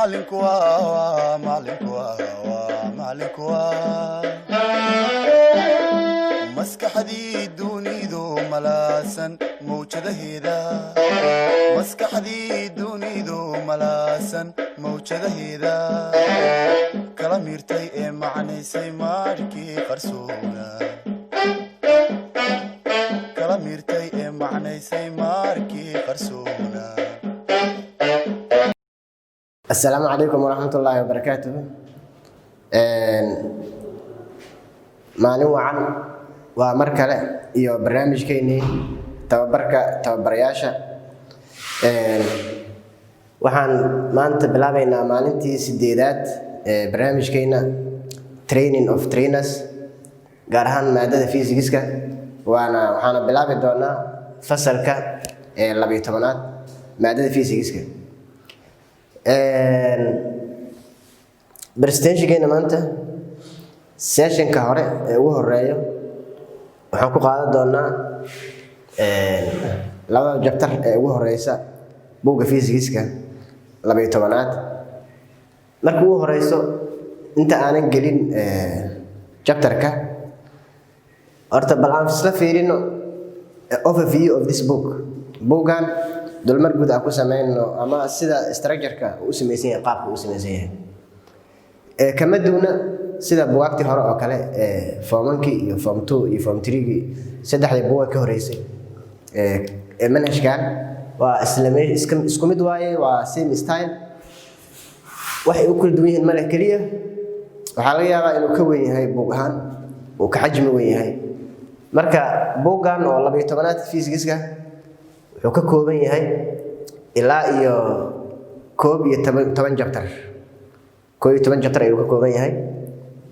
Macalinku waa, macalinku waa, macalinku waa maskaxdii dunidu malaasan mawjadaheeda, maskaxdii dunidu malaasan mawjadaheeda, kala miirtay ee macnaysay maarkii qarsoona, kala miirtay ee macnaysay maarkii qarsoona. Asalaamu calaykum waraxmatullaahi wabarakaatuhu. Maalin wacan, waa mar kale iyo barnaamijkeennii tababarka tababarayaasha. Waxaan maanta bilaabeynaa maalintii sideedaad ee barnaamijkeena training of trainers, gaar ahaan maadada physics-ka, waana waxaana bilaabi doonaa fasalka ee 12aad maadada physics-ka. Presentation-keena maanta, sessionka hore ee ugu horeeyo, waxaan ku qaadan doonaa labada chapter ee ugu horeysa buugga physics-ka 12aad. Marka ugu horeyso, inta aanan gelin chapterka, horta bal aan isla fiirino overview of this book, buuggan dulmar guud aan ku sameyno ama sida structure-ka uu u samaysan yahay, qaabka uu u samaysan yahay. Kama duwna sida buugaagtii hore oo kale, form one-kii iyo form two iyo form three-gii, saddexdii buuga ka horeysay ee manhajkan waa isla isku mid waaye, waa same style. Waxay u kala duwan yihiin male, keliya waxaa laga yaabaa inuu ka weyn yahay buug ahaan, uu ka xajmi weyn yahay. Marka buuggan oo 12aad physics-ka wuxuu ka kooban yahay ilaa iyo 11 chapter, 11 chapter ayuu ka kooban yahay,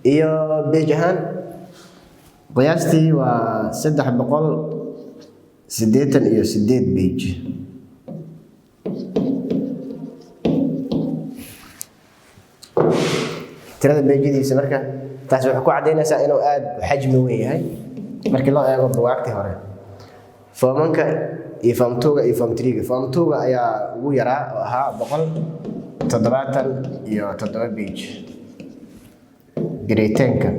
iyo page ahaan qiyaastii waa 388 page. Tirada page-yadiisa marka taasi waxay ku caddaynaysaa inuu aada u xajmi weyn yahay markii loo eego bugaagtii hore, form one-ka iyo form two-ga iyo form three-ga. Form two-ga ayaa ugu yaraa oo ahaa 177 page. Grade 10-ka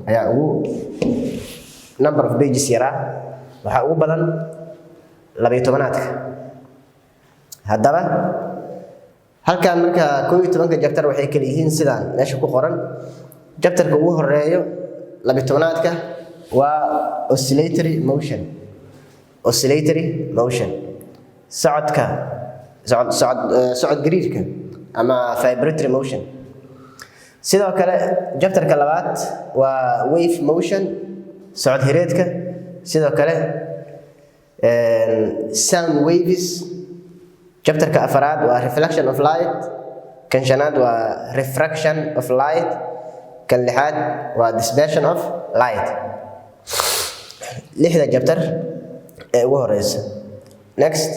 ayaa ugu number of pages yaraa, waxaa ugu badan 12aadka. Haddaba halkan marka 11-ka chapter waxay kala yihiin sidaan meesha ku qoran. Chapterka ugu horeeyo 12aadka waa oscillatory motion. Oscillatory motion, socodka socod gariirka ama vibratory motion. Sidoo kale chapterka labaad waa wave motion, socod hireedka. Sidoo kale sound waves. Chapterka afaraad waa reflection of light, kan shanaad waa refraction of light, kan lixaad waa dispersion of light. Lixda chapter ee ugu horeysa. Next,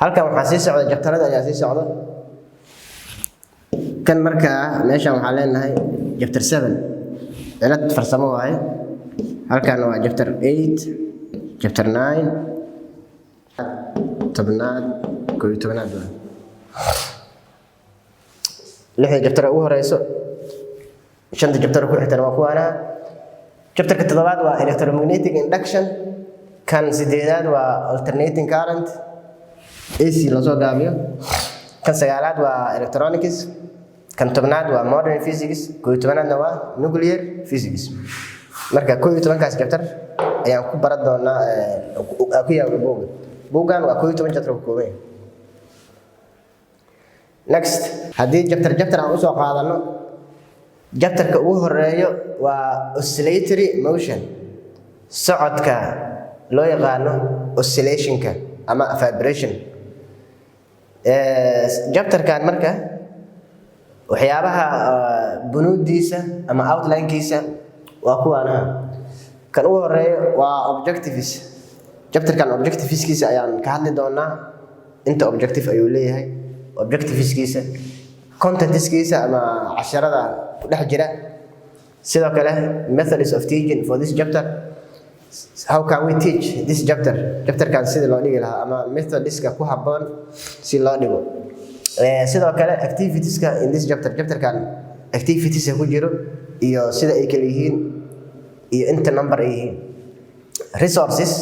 halkan waxaa sii socda, chapterada ayaa sii socda. Kan markaa meeshan waxaa leenahay chapter 7, cilad farsamo waaye. Halkan waa chapter 8, chapter 9, 10aad, 11aad. Waa lixda chapter ugu horeyso. Shanta chapter ku xigtana waa kuwaana. Chapterka toddobaad waa electromagnetic induction, kan sideedaad waa alternating current, AC lasoo gaabiyo, kan sagaalaad waa electronics, kan 10aad waa modern physics, 11aadna waa nuclear physics. Marka 11-kaas chapter ayaan ku baran doonaa ku yaaba buugga. Buuggan waa 11 chapter ka kooban yahay. Next, haddii chapter chapter aan usoo qaadano, chapterka ugu horeeyo waa oscillatory motion, socodka loo yaqaano oscillationka ama vibration. Chapterkan marka waxyaabaha bunuudiisa ama outlinekiisa waa kuwaanaha. Kan ugu horeeyo waa objectives. Chapterkan objectiveskiisa ayaan ka hadli doonaa, inta objective ayuu leeyahay, objectiveskiisa, contentskiisa ama casharada ku dhex jira. Sidoo kale methods of teaching for this chapter, how can we teach this chapter, chapterkan sidii loo dhigi lahaa ama methodska ku habboon si loo dhigo. Sidoo kale activitieska in this chapter, chapterkan activitieska ku jiro iyo sida ay kala yihiin iyo inta number ay yihiin. Resources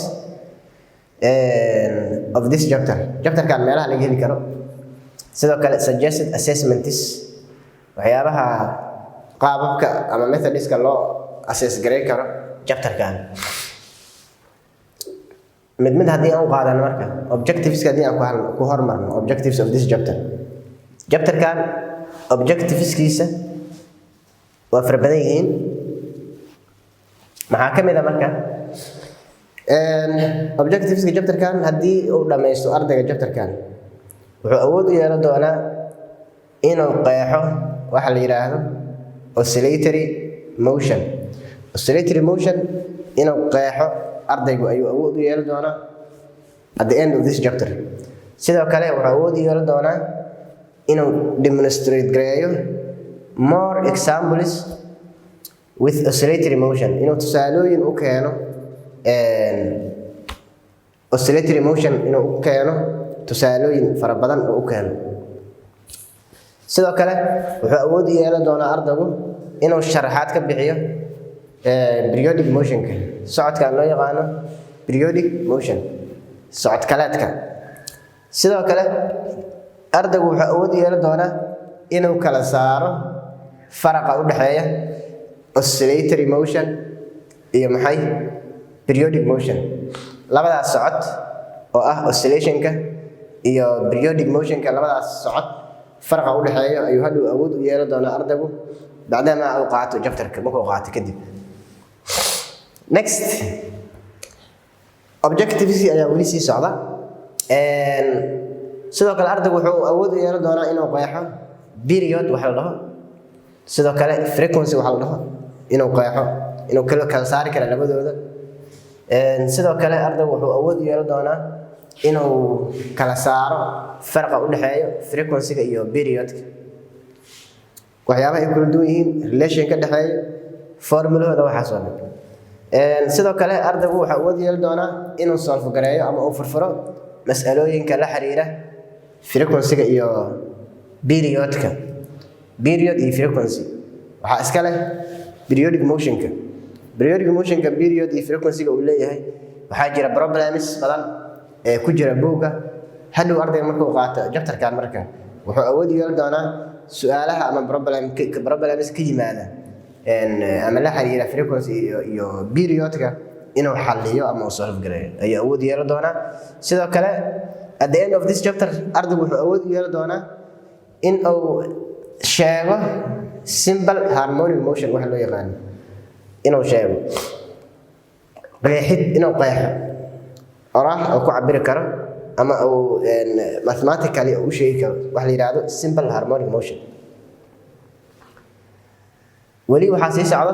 of this chapter, chapterkan meelaha laga heli karo. Sidoo kale suggested assessments, waxyaabaha qaababka ama methodska loo assess gareyn karo chapterkan. Mid mid haddii aan u qaadano marka, objectiveska haddii aan ku hormarno, objectives of this chapter, chapterkan objectiveskiisa waa fara badan yihiin. Maxaa ka mid a marka objectiveska chapterkan? Haddii uu dhammaysto ardayga chapterkan, wuxuu awood u yeelan doonaa inuu qeexo waxa la yidhaahdo oscillatory motion. Oscillatory motion inuu qeexo ardaygu ayuu awood u yeelan doonaa at the end of this chapter. Sidoo kale wuxuu awood u yeelan doonaa inuu demonstrate gareeyo more examples with oscillatory motion, inuu tusaalooyin u keeno oscillatory motion, inuu u keeno tusaalooyin fara badan oo u keeno. Sidoo kale wuxuu awood u yeelan doonaa ardaygu inuu sharaxaad ka bixiyo periodic motionka, socodkan loo yaqaano periodic motion, socod kaleedka. Sidoo kale ardaygu wuxuu awood u yeelan doonaa inuu kala saaro faraqa u dhexeeya oscillatory motion iyo maxay, periodic motion. Labadaas socod oo ah oscillationka iyo periodic motionka, labadaas socod faraqa u dhexeeya ayuu hadhow awood u yeelan doonaa ardaygu bacdama uu qaato chapterka, markuu qaato kadib. Next objectives ayaa weli sii socda. Sidoo kale ardaygu wuxuu awood u yeelan doonaa inuu qeexo period waxa la dhaho, sidoo kale frequency waxa la dhaho inuu qeexo, inuu kala saari kara labadooda. Sidoo kale ardaygu wuxuu awood u yeelan doonaa inuu kala saaro farqa u dhexeeyo frequency-ga iyo periodka, waxyaabaha ay kala duwan yihiin, relation ka dhexeeyo, formulahooda, waxaas oo dhan. Sidoo kale ardaygu wuxuu awood yeelan doonaa inuu solve gareeyo ama uu furfuro mas'alooyinka la xiriira frequency-ga iyo periodka. Period iyo frequency waxaa iska leh periodic motionka. Periodic motionka period iyo frequency-ga uu leeyahay, waxaa jira problems badan ee ku jira buugga. Hadhow ardayga markuu qaato chapterkan marka, wuxuu awood yeelan doonaa su-aalaha ama problems ka yimaada ama la xiriira frequency iyo periodka inuu xalliyo ama uu solve gareeyo ayuu awood yeelan doonaa. Sidoo kale at the end of this chapter ardaygu wuxuu awood u yeelan doonaa in uu sheego simple harmonic motion waxa loo yaqaano, inuu sheego qeexid, inuu qeexo oraah oo ku cabiri karo ama uu mathematically u sheegi karo waxa la yidhaahdo simple harmonic motion. Weli waxaa sii socda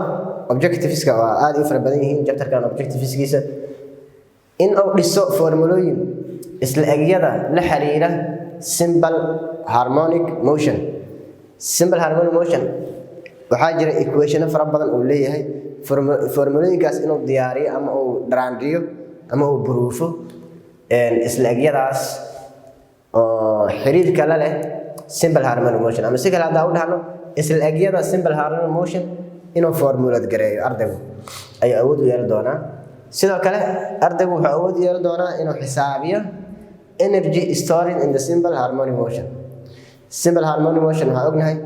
objectiveska, waa aad u fara badan yihiin chapterkan objectiveskiisa. In uu dhiso formulooyin isla egyada la xiriira simple harmonic motion. Simple harmonic motion waxaa jira equationo fara badan uu leeyahay. Formulooyinkaas inuu diyaariyo ama uu dharaandhiyo ama uu buruufo isla egyadaas oo xiriirka la leh simple harmonic motion, ama si kale haddaan u dhahno, isla egyada simple harmonic motion inuu formulate gareeyo ardaygu ayuu awood u yeelan doonaa. Sidoo kale ardaygu wuxuu awood u yeelan doonaa inuu xisaabiyo energy stored in the simple harmonic motion. Simple harmonic motion waxaa ognahay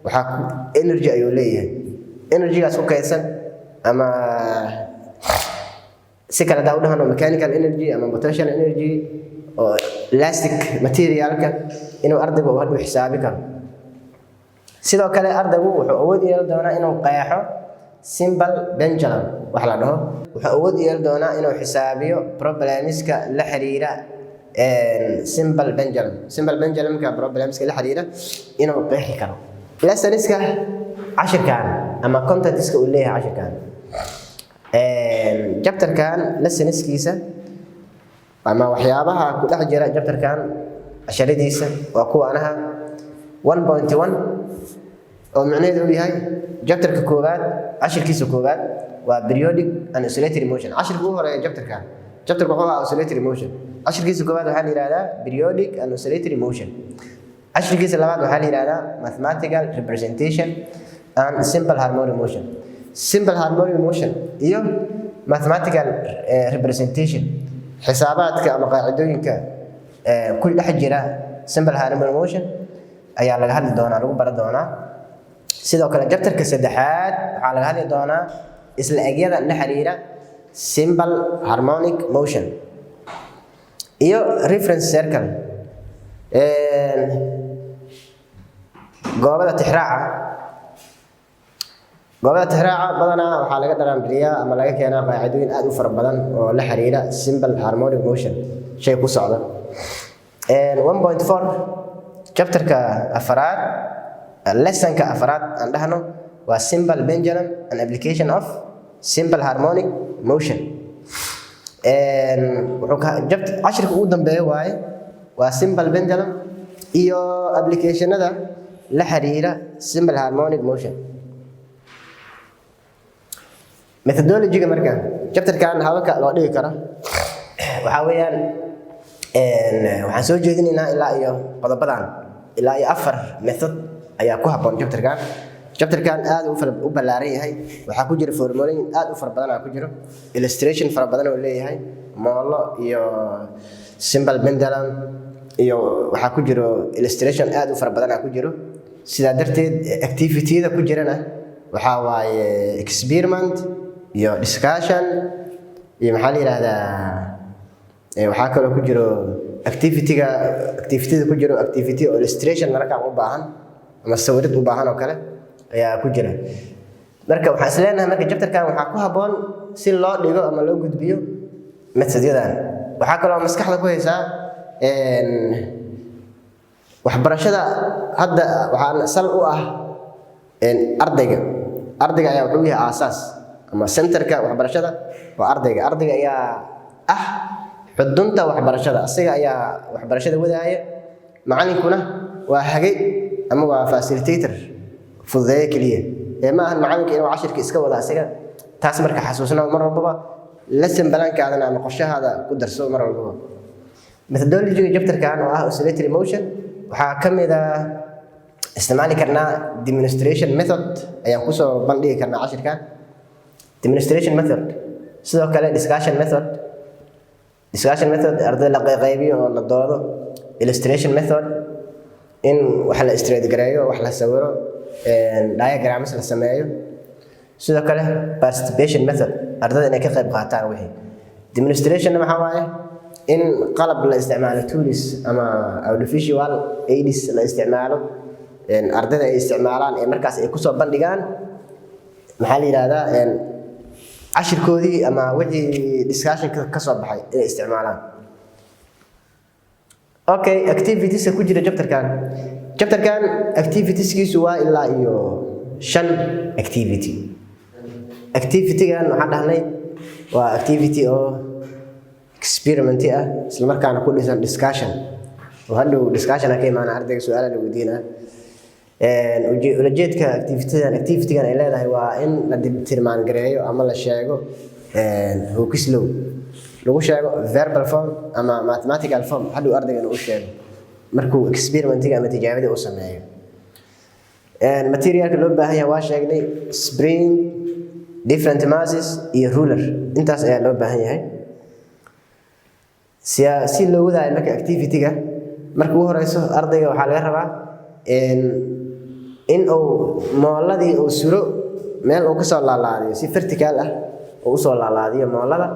waxaa energy ayuu leeyahay, energygaas ku kaydsan, ama si kale haddaan u dhahno mechanical energy ama potential energy oo elastic materialka, inuu ardaygu uu hadhow xisaabi karo. Sidoo kale ardaygu wuxuu awood u yeelan doonaa inuu qeexo simple pendulum wax la dhaho. Wuxuu awood u yeelan doonaa inuu xisaabiyo problemska la xiriira simple pendulum, simple pendulumka problemska la xiriira inuu qeexi karo. Lessonska cashirkan ama contentska uu leeyahay cashirkan, chapterkan lessonskiisa ama waxyaabaha ku dhex jira chapterkan casharadiisa waa kuwa anaha: 1.1, oo micnaheedu uu yahay chapterka koowaad cashirkiisa koowaad waa periodic and oscillatory motion. Cashirka ugu horeeya chapterkan, chapterka wuxuu ahaa oscillatory motion, cashirkiisa koowaad waxaa la yidhahdaa periodic and oscillatory motion. Cashirkiisa labaad waxaa la yidhahdaa mathematical representation and simple harmonic motion. Simple harmonic motion iyo mathematical representation, xisaabaadka ama qaacidooyinka ku dhex jira simple harmonic motion ayaa laga hadli doonaa, lagu baran doonaa. Sidoo kale chapterka saddexaad waxaa laga hadli doonaa isla egyada la xiriira simple harmonic motion iyo reference circle, goobada tixraaca. Goobada tixraaca badanaa waxaa laga dharaanbiriyaa ama laga keenaa qaacidooyin aad u fara badan oo la xiriira simple harmonic motion shay ku socda. 1.4, chapterka afaraad, lessonka afaraad aan dhahno, waa simple pendulum and application of simple harmonic motion. Wuxuu ka cashirka ugu dambeeya waaye, waa simple pendulum iyo applicationada la xiriira simple harmonic motion. Methodology-ga marka chapterkan hababka loo dhigi karo waxaa weeyaan, waxaan soo jeedinaynaa ilaa iyo qodobadan, ilaa iyo afar method ayaa ku habboon chapterkan. Chapterkan aad u ballaaran yahay. Waxaa ku jira formulooyin aad u fara badan aa ku jiro, illustration fara badan oo leeyahay, moolo iyo simple pendulum iyo waxaa ku jiro illustration aad u fara badan aa ku jiro. Sidaa darteed activity-yada ku jirana waxaa waaye experiment iyo discussion iyo maxaa la yidhaahdaa, waxaa kaloo ku jiro activity-ga, activity-da ku jiro activity oo illustration markaan u baahan ama sawirid u baahan oo kale ayaa ku jira. Marka waxaan is leenahay, marka chapterkan waxaa ku habboon si loo dhigo ama loo gudbiyo methodyadan. Waxaa kaloo maskaxda ku haysaa waxbarashada hadda waxaan sal u ah ardayga. Ardayga ayaa wuxuu yahay aasaas ama centerka waxbarashada waa ardayga. Ardayga ayaa ah xudunta waxbarashada, asiga ayaa waxbarashada wadaaya. Macalinkuna waa hage ama waa facilitator, fududeeye keliya ee ma ahan macalinka inuu cashirka iska wada asiga. Taas marka xasuusna mar walbaba, lesson plankaadana ama qorshahaada ku darso mar walbaba. Methodology-ga chapterkan oo ah oscillatory motion waxaa ka mid ah isticmaali karnaa demonstration method ayaan kusoo bandhigi karnaa cashirkan, demonstration method. Sidoo kale discussion method, discussion method arday la qaybiyo oo la doodo, illustration method in wax la illustrate gareeyo, wax la sawiro, diagrams la sameeyo. Sidoo kale participation method, ardayda inay ka qayb qaataan wixii. Demonstration maxaa waaye? In qalab la isticmaalo, tools ama audiovisual aids la isticmaalo, ardayda ay isticmaalaan ee markaas ay kusoo bandhigaan, maxaa la yidhahdaa, cashirkoodii ama wixii discussionka ka soo baxay inay isticmaalaan. Okay, activitieska ku jira chapterkan. Chapterkan activitieskiisu waa ilaa iyo shan activity. Activity-gan waxaan dhahnay waa activity oo experiment ah, isla markaana ku dhisan discussion, oo hadhow discussion ka imaana, ardayga su-aala la weydiinaa. Ulajeedka activitydan, activity-gan ay leedahay waa in la tilmaan gareeyo ama la sheego Hooke's law, lagu sheego verbal form ama mathematical form, hadhow ardayga inuu u sheego markuu experimentiga ama tijaabadii uu sameeyo. Materialka loo baahan yahay waa sheegnay: spring, different masses iyo ruler. Intaas ayaa loo baahan yahay si loo wadaayo. Marka activity-ga marka ugu horeyso ardayga waxaa laga rabaa in uu mooladii uu suro, meel uu kasoo laalaadiyo, si vertical ah uu usoo laalaadiyo moolada.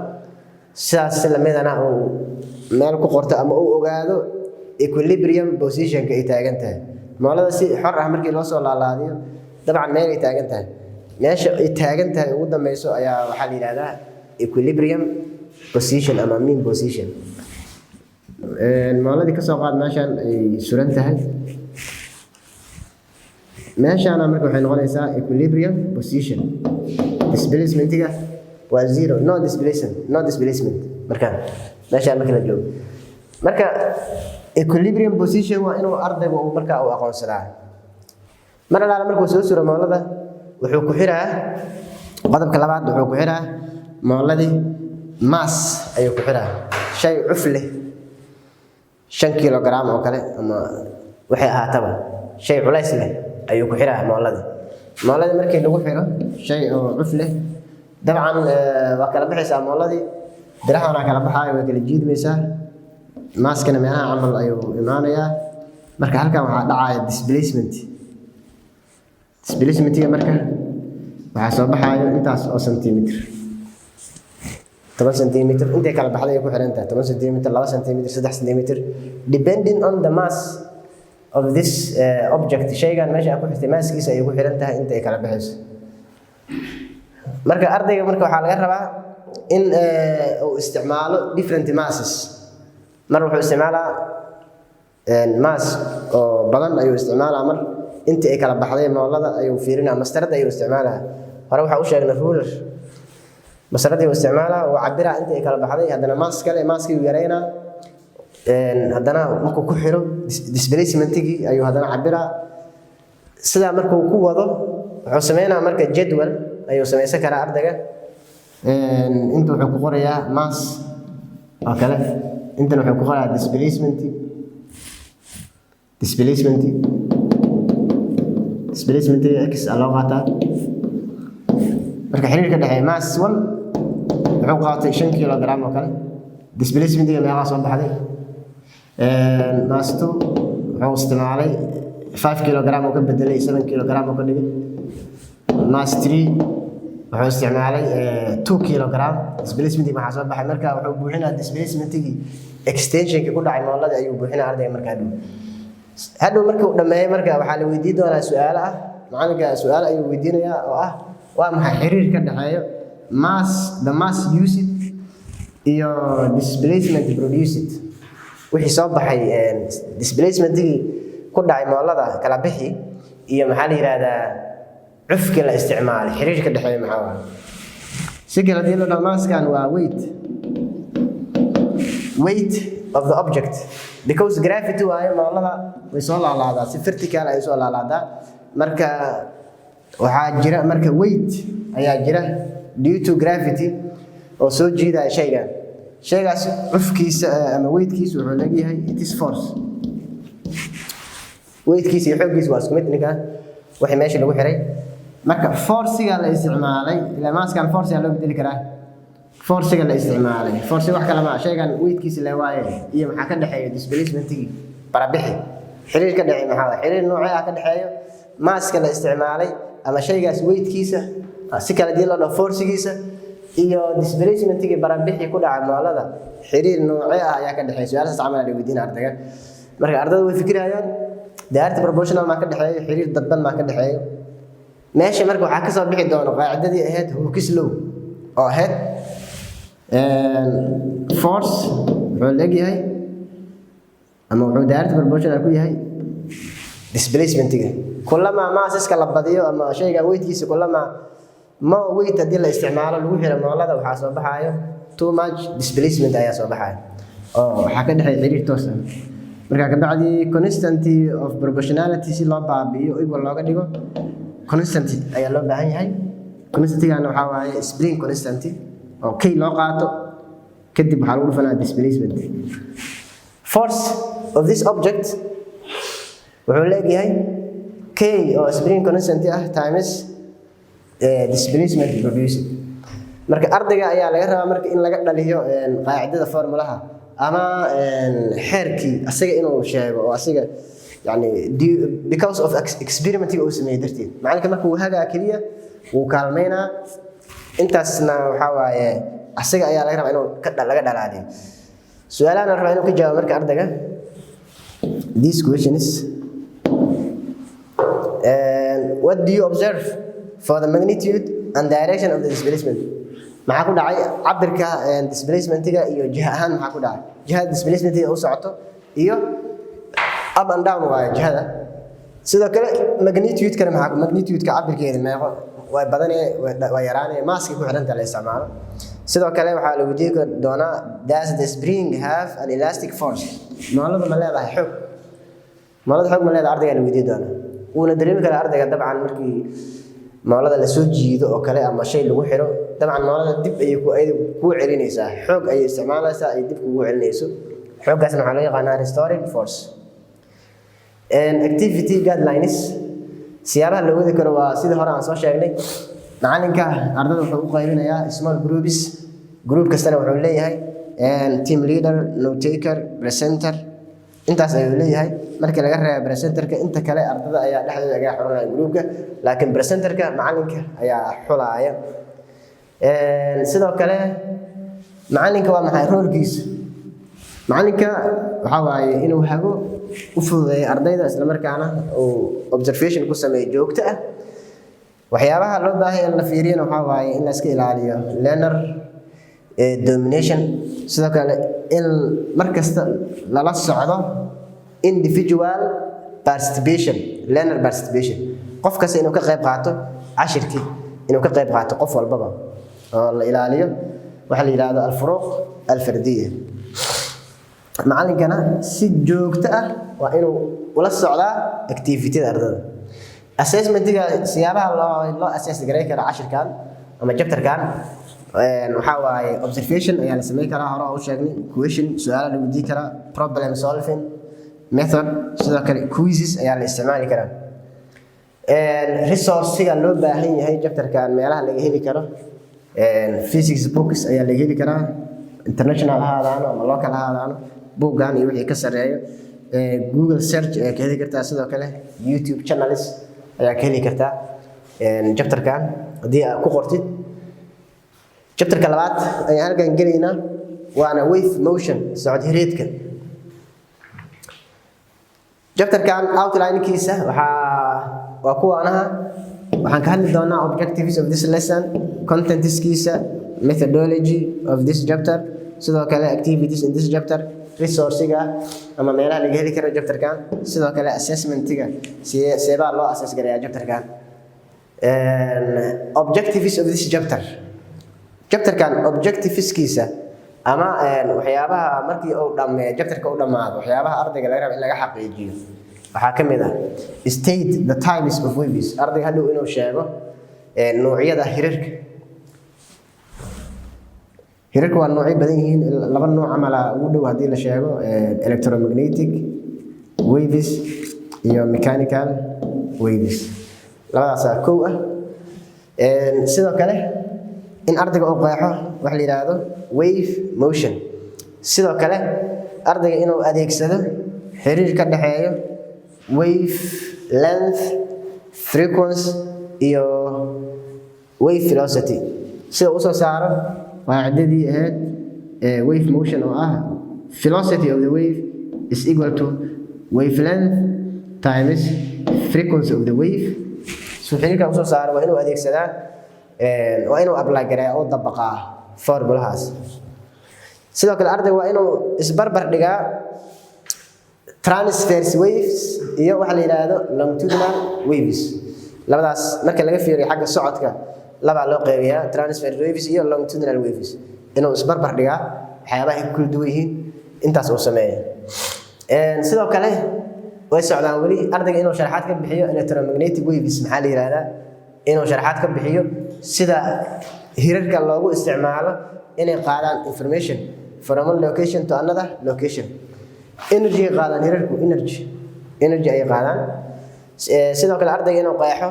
Sidaas si lamidana uu meel ku qorto ama uu ogaado equilibrium positionka ay taagan tahay moolada. Si xor ah markii loo soo laalaadiyo, dabcan meel ay taagan tahay, meesha ay taagan tahay ugu dambeyso ayaa waxaa la yidhahdaa equilibrium position ama mean position. Mooladii kasoo qaad meeshan ay suran tahay, meeshaana marka waxay noqonaysaa equilibrium position. Displacementiga waa zero, no displacement, no displacement. Marka meeshaan marka la joogo, marka equilibrium position waa inuu ardaygu uu markaa uu aqoonsadaa. Mar alaala markuu soo suro moolada, wuxuu ku xiraa, qodobka labaad, wuxuu ku xiraa mooladii mass ayuu ku xiraa, shay cuf leh, 5 kilogram oo kale ama Waxay ahaataba shay culays leh ayuu ku xiraa mooladii. Mooladii markii lagu xiro shay oo cuf leh, dabcan waa kala baxaysaa mooladii, birahana kala baxaayo, way kala jiidmaysaa, masskana meelaha camal ayuu imaanayaa. Marka halkan waxaa dhacaya displacement. Displacementiga marka waxaa soo baxaayo intaas oo centimeter, 10 centimeter. Intay kala baxday ay ku xiran tahay, 10 centimeter, 2 centimeter, 3 centimeter, depending on the mass of this object. Shaygan meesha aad ku xirtay masskiisa ayay ku xiran tahay inta ay kala baxayso. Marka ardayga marka waxaa laga rabaa in uu isticmaalo different masses. Mar wuxuu isticmaalaa mass oo badan ayuu isticmaalaa, mar intii ay kala baxday moolada ayuu fiirinaa, mastarada ayuu isticmaalaa. Hore waxaa u sheegnay ruler, masaradii uu isticmaalaa, uu cabiraa intii ay kala baxday. Haddana mass kale, masskii uu yareynaa. Haddana markuu ku xiro, displacementigii ayuu haddana cabiraa. Sidaa markuu ku wado, wuxuu sameynaa marka jadwal ayuu samaysan karaa ardayga. Inta wuxuu ku qorayaa mass oo kale, intana wuxuu ku qorayaa displacement. Displacement x aa loo qaataa. Marka xiriirka dhexeeya mass one wuxuu qaatay 5 kilogram oo kale, displacementiga meeqaa soo baxday? Mass two wuxuu isticmaalay 5 kilogram oo ka bedelay, 7 kilogram oo ka dhigay. Mass three wuxuu isticmaalay 2 kilogram, displacementig maxaa soo baxay? Marka wuxuu buuxinaa displacementigii, extensionkii ku dhacay mooladii ayuu buuxinaa ardayga. Marka hadhow marka uu dhammeeyo, marka waxaa la weydiin doonaa su-aalo ah. Macalinka su-aalo ayuu weydiinayaa oo ah: waa maxay xiriir ka dhexeeyo mass, the mass used iyo displacement produced? Wixii soo baxay, displacementigii ku dhacay moolada kala bixi iyo, maxaa la yidhaahdaa, cufkii la isticmaalay, xiriir ka dhexeeya maxaa waa? Si kale hadii la dhaho, masskan waa weight of the object, because gravity waayo moolada way soo laalaadaa, si vertical ay soo laalaadaa. Marka waxaa jira marka weight ayaa jira due to gravity oo soo jiidaya shaygan. Shaygaas cufkiisa ama weightkiisa wuxuu leeyahay, it is force. Weightkiisa iyo xooggiisa waa isku mid ninka wixii meesha lagu xiray. Marka forciga la isticmaalay, ilaa masskan forciga loo bedeli karaa, forciga la isticmaalay, forci wax kale maa, shaygan weightkiisa le waaye, iyo maxaa ka dhexeeya displacementigii, barabixi, xiriir ka dhexeeya maxaa waaye? Xiriir noocee ah ka dhexeeyo masska la isticmaalay ama shaygaas weightkiisa, si kale dii loo dhaho forcigiisa, iyo displacementigii, barabixi ku dhaca moolada, xiriir noocee ah ayaa ka dhexeeya? Su-aalahaas camal la weydiina ardayga. Marka ardayda way fikirayaan: direct proportional maa ka dhexeeyo, xiriir dadban maa ka dhexeeyo meesha? Marka waxaa kasoo bixi doona qaacidadii ahayd Hooke's law, oo ahayd force wuxuu leegyahay ama wuxuu direct proportional ku yahay displacementiga. Kulamaa masseska la badiyo ama shayga weightkiisa, kulamaa more weight haddii la isticmaalo lagu xiro moolada, waxaa soo baxaayo too much displacement ayaa soo baxaayo, oo waxaa ka dhexeeya xiriir toos ah. Marka kabacdi constant of proportionality si loo baabi'iyo, equal looga dhigo, constant ayaa loo baahan yahay. Constantigana waxaa waaye spring constant oo k loo qaato, kadib waxaa lagu dhufanaa displacement. Force of this object wuxuu leegyahay k oo spring constant ah times displacement produced. Marka ardayga ayaa laga rabaa marka in laga dhaliyo qaacidada formulaha ama xeerkii, asaga inuu sheego oo asiga yani because of experimentiga uu sameeyey darteed. Macalinka marka uu hagaa keliya, wuu kaalmeynaa. Intaasna waxaa waaye asaga ayaa laga rabaa inuu laga dhalaaliyo. Su-aalahan la rabaa inuu ka jawaabo marka ardayga, these questions: and what do you observe for the magnitude and direction of the displacement? Maxaa ku dhacay cabirka displacementiga iyo jiha ahaan? Maxaa ku dhacay jihada displacementiga u socoto? Iyo up and down waaye jihada. Sidoo kale magnitude-kana maxaa, magnitude-ka cabirkeeda meeqo way badanee, way yaraanee, masska ku xidhanta la isticmaalo? Sidoo kale waxaa la weydiin doonaa: does the spring have an elastic force? Mooladu ma leedahay xoog? Moolada xoog ma leedahay? Ardaygaa la weydiin doonaa, wuuna dareemi karaa ardayga. Dabcan markii moolada la soo jiido oo kale ama shay lagu xiro, dabcan moolada dib ayay ku ayada kuu celinaysaa, xoog ayay isticmaalaysaa ay dib kugu celinayso. Xooggaasna waxaa loo yaqaanaa restoring force. Activity guidelines, siyaabaha loo wadi karo waa sidii hore aan soo sheegnay. Macalinka ardada wuxuu u qaybinayaa small groups. Group kastana wuxuu leeyahay team leader, note taker, presenter. Intaas ayuu leeyahay. Marka laga reebo presenterka, inta kale ardada ayaa dhexdooda aga xulanaya groupka, laakiin presenterka macalinka ayaa xulaaya. Sidoo kale macalinka waa maxay roolkiisa? Macalinka waxaa waaye inuu hago, u fududeeyo ardayda, islamarkaana uu observation ku sameeyo joogto ah. Waxyaabaha loo baahan in la fiiriyana waxaa waaye in la iska ilaaliyo learner domination, sidoo kale in mar kasta lala socdo individual participation, learner participation, qof kasta inuu ka qayb qaato cashirkii, inuu ka qayb qaato qof walbaba, oo la ilaaliyo waxaa la yidhaahdo الفروق الفردية. Macalinkana si joogto ah waa inuu ula socdaa activityada ardada. Assessmentiga, siyaabaha loo assess garay karo cashirkan ama chapterkan waxaa waaye observation ayaa la sameyn karaa, hore oo u sheegnay, question, su-aala la weydiin karaa, problem solving method, sidoo kale quizzes ayaa la isticmaali karaa. Resourcega loo baahan yahay chapterkan, meelaha laga heli karo: physics books ayaa laga heli karaa, international ha ahaadaano ama local ha ahaadaano, buuggan iyo wixii ka sarreeyo. Google search ayaa ka heli kartaa, sidoo kale YouTube channels ayaa ka heli kartaa chapterkan haddii aad ku qortid. Chapterka labaad ayaan halkan gelaynaa, waana wave motion, socod hireedka. Chapterkan outline-kiisa waxaa waa kuwaanaha. Waxaan ka hadli doonaa objectives of this lesson, contentskiisa, methodology of this chapter, sidoo kale activities in this chapter, resourcega ama meelaha laga heli karo chapterkan, sidoo kale assessmentiga, seebaa loo assess gareeyaa chapterkan. Objectives of this chapter, chapterkan objectiveskiisa ama waxyaabaha markii uu dhameeyo chapterka u dhammaado, waxyaabaha ardayga laga rabo in laga xaqiijiyo waxaa ka mid ah state the types of waves, ardayga hadhow inuu sheego noocyada hirarka. Hirarka waa noocyo badan yihiin, laba nooc camala ugu dhow haddii la sheego: electromagnetic waves iyo mechanical waves. Labadaasaa kow ah. Sidoo kale in ardayga uu qeexo waxa la yidhaahdo wave motion, sidoo kale ardayga inuu adeegsado xiriir ka dhexeeyo wave length, frequency iyo wave velocity, sida usoo saaro qaacidadii ahayd wave motion oo ah velocity of the wave is equal to wavelength times frequency of the wave. Suu xiriirkan usoo saaro waa inuu adeegsadaa, waa inuu apply gareeya oo dabaqaa formulahaas. Sidoo kale ardayga waa inuu isbarbar dhigaa transverse waves iyo waxa la yidhaahdo longitudinal waves. Labadaas marka laga fiiriyo xagga socodka, labaa loo qeybiyaa: transverse waves iyo longitudinal waves. Inuu isbarbar dhigaa waxyaabaha ay ku kala duwan yihiin, intaas uu sameeyo. Sidoo kale way socdaan weli. Ardayga inuu sharaxaad ka bixiyo electromagnetic waves, maxaa la yidhahdaa, inuu sharaxaad ka bixiyo sida hirarka loogu isticmaalo inay qaadaan information from one location to another location. Energy ay qaadaan hirarku, energy ay qaadaan. Sidoo kale ardayga inuu qeexo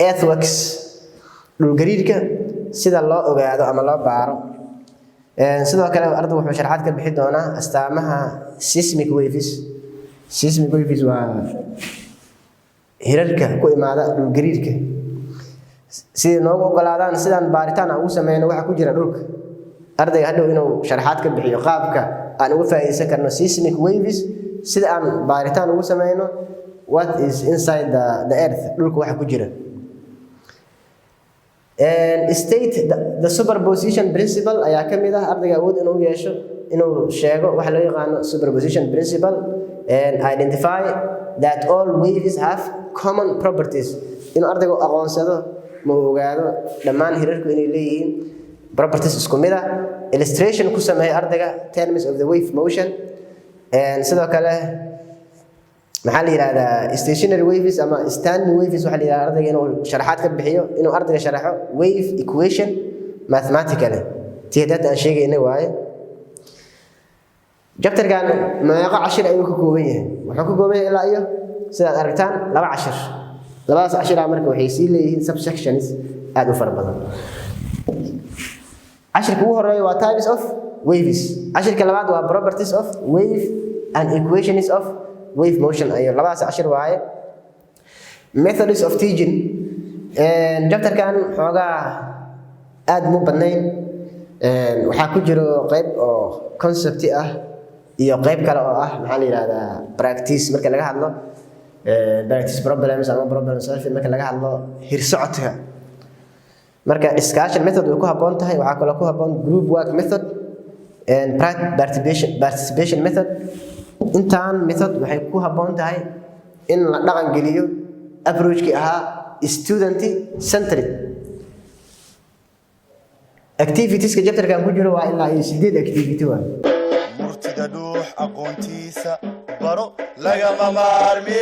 earthquakes, dhulgariirka sida loo ogaado ama loo baaro. Sidoo kale ardaygu wuxuu sharaxaad ka bixi doonaa astaamaha seismic waves. Seismic waves waa hirarka ku imaada dhulgariirka, sidai noogu ogolaadaan sidaan baaritaan aan ugu sameyno waxa ku jira dhulka. Ardayga hadhow inuu sharaxaad ka bixiyo qaabka aan uga faa'iideysan karno seismic waves, sida aan baaritaan ugu sameyno what is inside the earth, dhulka waxa ku jira. State the superposition principle ayaa ka mid ah. Ardayga awood inuu yeesho inuu sheego waxa loo yaqaano superposition principle and identify that all waves have common properties, inuu ardaygu aqoonsado ma ogaado dhammaan hirarku inay leeyihiin properties isku mid ah. Illustration ku sameeya ardayga terms of the wave motion. Sidoo kale maxaa la yidhahdaa stationary waves ama standing waves? Waxaa la yidhahdaa ardayga inuu sharaxaad ka bixiyo, inuu ardayga sharaxo wave equation mathematically, tii hadda aan sheegaynay waaye. Chapterkan meeqo cashir ayuu ka kooban yahay? Wuxuu ka kooban yahay ilaa iyo, sidaad aragtaan, laba cashir. Labadaas cashira marka waxay sii leeyihiin subsections aad u fara badan. Cashirka ugu horeeya waa types of waves. Cashirka labaad waa properties of wave and equations of wave motion. Ayo labadaas cashir waaye. Methods of teaching: chapterkan xoogaa aad mu badnayn. Waxaa ku jiro qayb oo concept ah iyo qayb kale oo ah, maxaa la yidhahdaa, practice. Marka laga hadlo practice problems ama problem solving, marka laga hadlo hirsocodka, marka discussion method way ku habboon tahay. Waxaa kaloo ku habboon group work method and participation method. Intaan method waxay ku habboon tahay in la dhaqan geliyo approachkii ahaa student centered. Activitieska chapterkan ku jiro waa ilaa iyo sideed activity waa. Murtida dhuux aqoontiisa baro, lagama maarmi.